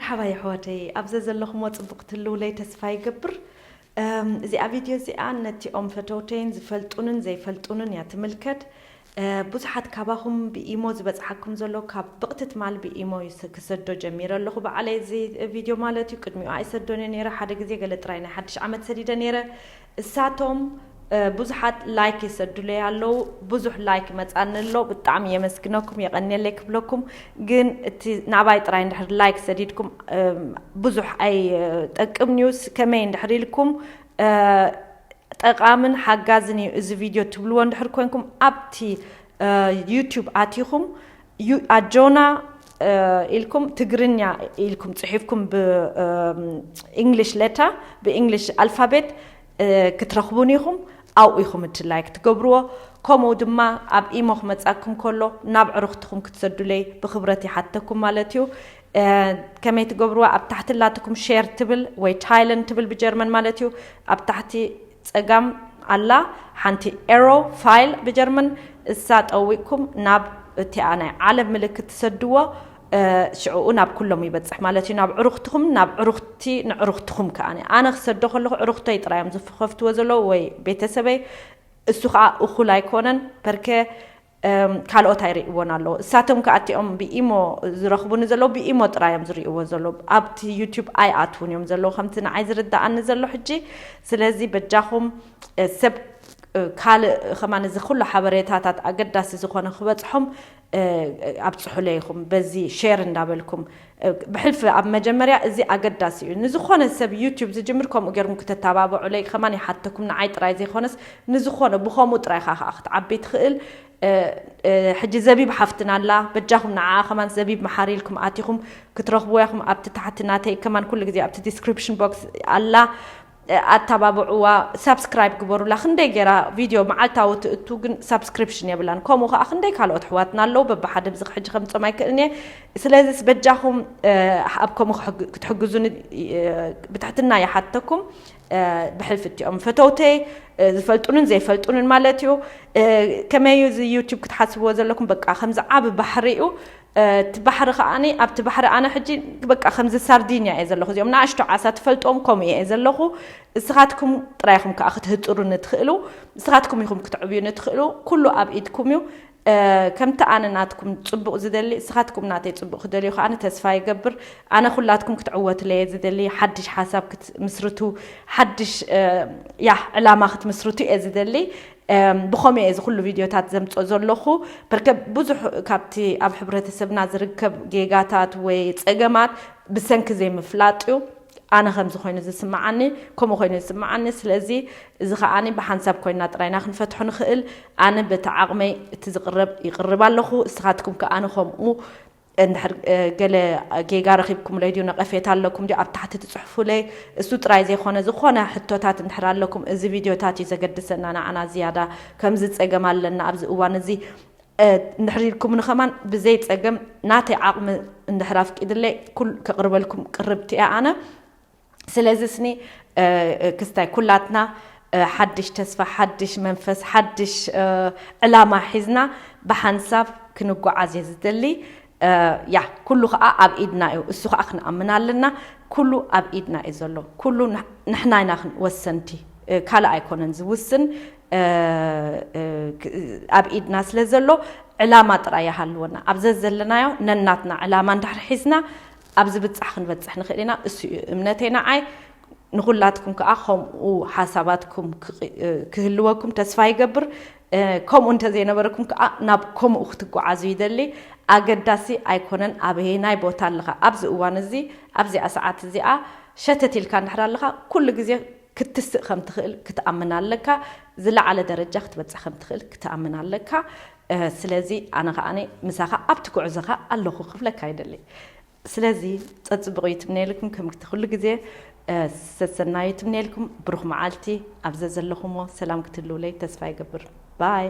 ሓባይ ኣሕዋተይ፣ ኣብዘ ዘለኹሞ ጽቡቕ ትልውለይ ተስፋ ይገብር። እዚኣ ቪድዮ እዚኣ ነቲኦም ፈተውተይን ዝፈልጡንን ዘይፈልጡንን እያ ትምልከት። ብዙሓት ካባኹም ብኢሞ ዝበጽሓኩም ዘሎ፣ ካብ ብቕቲ ትማል ብኢሞ ክሰዶ ጀሚረ ኣለኹ በዓለይ እዚ ቪድዮ ማለት እዩ። ቅድሚኡ ኣይሰዶን እየ ነይረ፣ ሓደ ግዜ ገለ ጥራይ ናይ ሓድሽ ዓመት ሰዲደ ነይረ። እሳቶም ብዙሓት ላይክ ይሰዱለይ ኣለዉ። ብዙሕ ላይክ መጻኒ ኣሎ። ብጣዕሚ የመስግነኩም፣ የቐንየለይ ክብለኩም። ግን እቲ ናባይ ጥራይ እንድሕር ላይክ ሰዲድኩም ብዙሕ ኣይጠቅምንዩስ። ከመይ እንድሕር ኢልኩም ጠቓምን ሓጋዝን እዩ እዚ ቪድዮ ትብልዎ እንድሕር ኮንኩም፣ ኣብቲ ዩቱብ ኣቲኹም ኣጆና ኢልኩም ትግርኛ ኢልኩም ጽሒፍኩም ብእንግሊሽ ሌታ ብእንግሊሽ ኣልፋቤት ክትረኽቡን ኢኹም። ኣብኡ ኢኹም እቲ ላይክ ትገብርዎ። ከምኡ ድማ ኣብ ኢሞ ክመጻኩም ከሎ ናብ ዕሩኽትኹም ክትሰዱለይ ብክብረት ይሓተኩም ማለት እዩ። ከመይ ትገብርዋ? ኣብ ታሕቲ ላትኩም ሼር ትብል ወይ ታይለን ትብል ብጀርመን ማለት እዩ። ኣብ ታሕቲ ጸጋም ኣላ ሓንቲ ኤሮ ፋይል ብጀርመን፣ እሳ ጠዊቅኩም ናብ እቲኣ ናይ ዓለም ምልክት ትሰድዎ። ሽዕኡ ናብ ኩሎም ይበጽሕ ማለት እዩ። ናብ ዕሩኽትኹም፣ ናብ ዕሩኽቲ ንዕሩኽትኹም ከኣ ኣነ ክሰዶ ከለኹ ዕሩኽተይ ጥራዮም ዝኸፍትዎ ዘለዉ ወይ ቤተሰበይ። እሱ ከዓ እኹል ኣይኮነን። በርከ ካልኦት ኣይርእይዎን ኣለዉ። እሳቶም ከዓ እቲኦም ብኢሞ ዝረኽቡኒ ዘለዉ ብኢሞ ጥራዮም ዝርእይዎ ዘለዉ፣ ኣብቲ ዩቱብ ኣይኣትውን እዮም ዘለዉ ከምቲ ንዓይ ዝርዳኣኒ ዘሎ ሕጂ። ስለዚ በጃኹም ሰብ ካልእ ከማን እዚ ኩሉ ሓበሬታታት ኣገዳሲ ዝኾነ ክበፅሖም ኣብፅሑለይ ኢኹም በዚ ሼር እንዳበልኩም። ብሕልፊ ኣብ መጀመርያ እዚ ኣገዳሲ እዩ። ንዝኾነ ሰብ ዩቱብ ዝጅምር ከምኡ ገይርኩም ክተተባብዑለይ ከማን ይሓተኩም፣ ንዓይ ጥራይ ዘይኮነስ ንዝኾነ ብኸምኡ ጥራይ ኢኻ ከዓ ክትዓቢ ትኽእል። ሕጂ ዘቢብ ሓፍትና ኣላ፣ በጃኹም ንዓኣ ከማን ዘቢብ መሓሪ ኢልኩም ኣቲኹም ክትረኽብዎ ኢኹም። ኣብቲ ታሕቲ ናተይ ከማን ኩሉ ግዜ ኣብቲ ዲስክሪፕሽን ቦክስ ኣላ። ኣተባብዕዋ፣ ሳብስክራይብ ግበሩላ። ክንደይ ገይራ ቪድዮ መዓልታዊ ትእቱ ግን ሳብስክሪፕሽን የብላን። ከምኡ ከዓ ክንደይ ካልኦት ኣሕዋትና ኣለዉ፣ በብሓደ ብዚ ሕጂ ከምፅኦም ኣይክእልን እየ። ስለዚስ በጃኹም ኣብ ከምኡ ክትሕግዙኒ ብትሕትና ይሓተኩም። ብሕልፊ እቲኦም ፈተውተይ ዝፈልጡንን ዘይፈልጡንን ማለት እዩ። ከመይ እዩ እዚ ዩቱብ ክትሓስብዎ ዘለኩም? በቃ ከምዚ ዓቢ ባሕሪ እዩ። እቲ ባሕሪ ከዓኒ ኣብቲ ባሕሪ ኣነ ሕጂ በቃ ከምዚ ሳርዲንያ እየ ዘለኹ። እዚኦም ንኣሽቱ ዓሳ ትፈልጦም ከምኡ እየ ዘለኹ። እስኻትኩም ጥራይ ኢኹም ከዓ ክትህፅሩኒ ትኽእሉ። እስኻትኩም ኢኹም ክትዕብዩኒ ትኽእሉ። ኩሉ ኣብ ኢድኩም እዩ። ከምቲ ኣነ ናትኩም ፅቡቕ ዝደሊ እስኻትኩም ናተይ ፅቡቕ ክደልዩ ከዓኒ ተስፋ ይገብር። ኣነ ኩላትኩም ክትዕወትለየ ዝደሊ፣ ሓድሽ ሓሳብ ክትምስርቱ፣ ሓድሽ ያ ዕላማ ክትምስርቱ እየ ዝደሊ። ብኸምኡ እየ እዚ ኩሉ ቪድዮታት ዘምፅኦ ዘለኹ። በርከ ብዙሕ ካብቲ ኣብ ሕብረተሰብና ዝርከብ ጌጋታት ወይ ፀገማት ብሰንኪ ዘይምፍላጥ እዩ። ኣነ ከምዚ ኮይኑ ዝስምዓኒ፣ ከምኡ ኮይኑ ዝስምዓኒ። ስለዚ እዚ ከዓኒ ብሓንሳብ ኮይና ጥራይና ክንፈትሖ ንኽእል። ኣነ በቲ ዓቕመይ እቲ ዝቕረብ ይቕርብ ኣለኹ። እስኻትኩም ከዓኒ ከምኡ እንድሕር ገለ ጌጋ ረኺብኩምለይ ድዩ፣ ነቐፌታ ኣለኩም ድዩ፣ ኣብ ታሕቲ ትጽሕፉለይ። እሱ ጥራይ ዘይኮነ ዝኾነ ሕቶታት እንድሕር ኣለኩም፣ እዚ ቪድዮታት እዩ ዘገድሰና ንዓና ዝያዳ። ከምዚ ጸገም ኣለና ኣብዚ እዋን እዚ እንድሕር ኢልኩምኒ ከማን ብዘይ ጸገም ናተይ ዓቕሚ እንድሕር ኣፍቂድለይ ኩል ከቕርበልኩም ቅርብቲ እያ ኣነ። ስለዚ ስኒ ክስታይ ኩላትና ሓድሽ ተስፋ፣ ሓድሽ መንፈስ፣ ሓድሽ ዕላማ ሒዝና ብሓንሳብ ክንጓዓዝ እየ ዝደሊ። ያ ኩሉ ከዓ ኣብ ኢድና እዩ። እሱ ከዓ ክንኣምን ኣለና። ኩሉ ኣብ ኢድና እዩ ዘሎ። ኩሉ ንሕና ኢና ወሰንቲ፣ ካልእ ኣይኮነን ዝውስን። ኣብ ኢድና ስለ ዘሎ ዕላማ ጥራይ ይሃልወና። ኣብ ዘዘለናዮ ነናትና ዕላማ እንድሕር ሒዝና ኣብ ዝብጻሕ ክንበጽሕ ንኽእል ኢና። እሱ እዩ እምነተይ ንዓይ። ንኹላትኩም ከዓ ከምኡ ሓሳባትኩም ክህልወኩም ተስፋ ይገብር። ከምኡ እንተዘይነበረኩም ከዓ ናብ ከምኡ ክትጓዓዙ ይደሊ። ኣገዳሲ ኣይኮነን ኣበየናይ ቦታ ኣለኻ ኣብዚ እዋን እዚ ኣብዚኣ ሰዓት እዚኣ ሸተት ኢልካ እንድሕር ኣለኻ ኩሉ ግዜ ክትስእ ከም ትኽእል ክትኣምን ኣለካ። ዝለዓለ ደረጃ ክትበጽሕ ከም ትኽእል ክትኣምን ኣለካ። ስለዚ ኣነ ከዓኒ ምሳኻ ኣብቲ ጉዕዞኻ ኣለኹ ክብለካ ይደሊ። ስለዚ ጸጽብቑ ይትምነየልኩም፣ ከምቲ ኩሉ ግዜ ሰሰናዩ ይትምነየልኩም። ብሩኽ መዓልቲ። ኣብ ዘዘለኹሞ ሰላም ክትህልውለይ ተስፋ ይገብር። ባይ።